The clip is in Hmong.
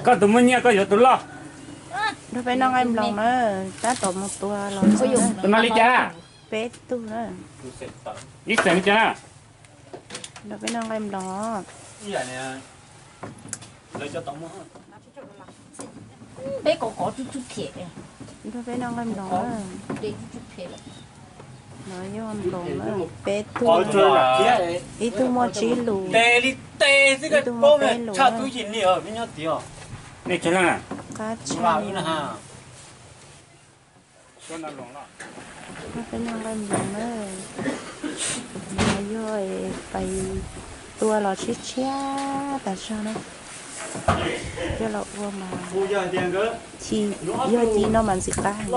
Koj tus muaj nyiaj koj yuav tus loj. Nrog peb noj nqaij nploos na, tab tom mus tua los. Tus no li cas? Peb tug na. Ib xeem li cas na? Nrog peb noj nqaij nploos. Peb kov kov tsuj tsuj phem. Nrog peb noj nqaij nploos na. No yog nploos na, peb tug, ib tug muaj tsib lus, ib tug muaj peb lus na. Nej tsawg leej? Qab tshaj li. Nrog peb noj nqaij nploos na. No yog pais tua los tshiab tshiab tas zog na. Coj los ua mas, yog ci no mas ntxim qab heev.